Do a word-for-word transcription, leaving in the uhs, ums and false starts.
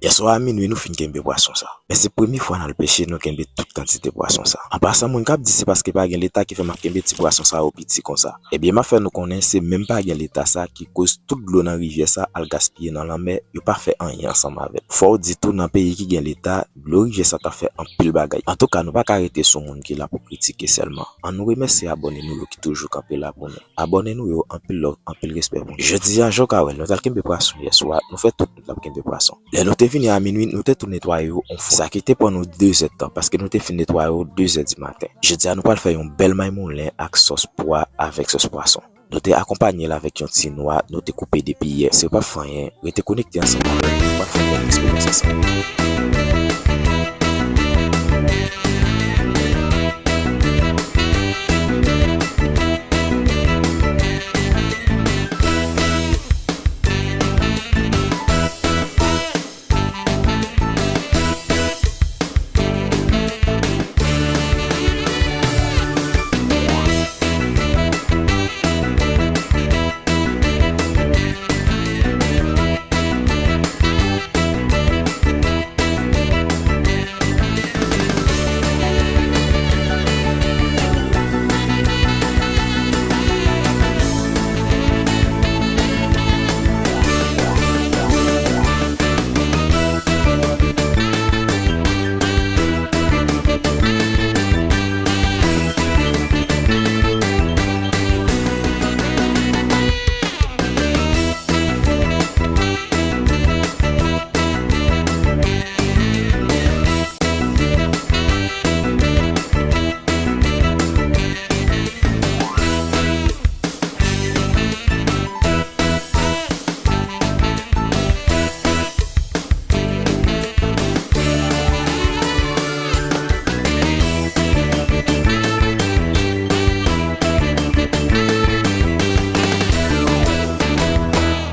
Yèswa a minwi nou fin kenbe pwason sa. Men se premye fwa n al peche nou kenbe tout kantite pwason sa. An pasan, moun k ap di se paske pa gen Leta ki fè m ap kenbe ti pwason sa yo piti konsa. Ebyen, m ap fè nou konnen se menm pa gen Leta sa ki koz tout dlo nan rivyè sa al gaspiye nan lanmè, yo pa fè anyen ansanm avè l. Fò w di tou nan peyi ki gen Leta, dlo rivyè sa t ap fè anpil bagay. Antouka, nou pa ka rete sou moun ki la pou kritike sèlman. Ann nou remèsye abòne nou yo ki toujou kanpe la pou nou. Abòne nou yo, anpil love, anpil respè pou nou. Jodi a, jan w ka wè, nou t al kenbe pwason yèswa, nou fè tout nou t ap kenbe pwason. Lè nou te vini a minwi, nou te tou netwaye yo yon fwa. Sa ki te pran nou de zèdtan, paske nou te fin netwaye yo de zè di maten. Jodi a, nou pral fè yon bèl may moulen ak sòs pwa avèk sòs pwason. Nou te akonpanye l avèk yon ti nwa nou te koupe depi yè. Si w p ap fè anyen, rete konekte ansanm avè nou, nou pral fè yon bèl eksperyans ansanm.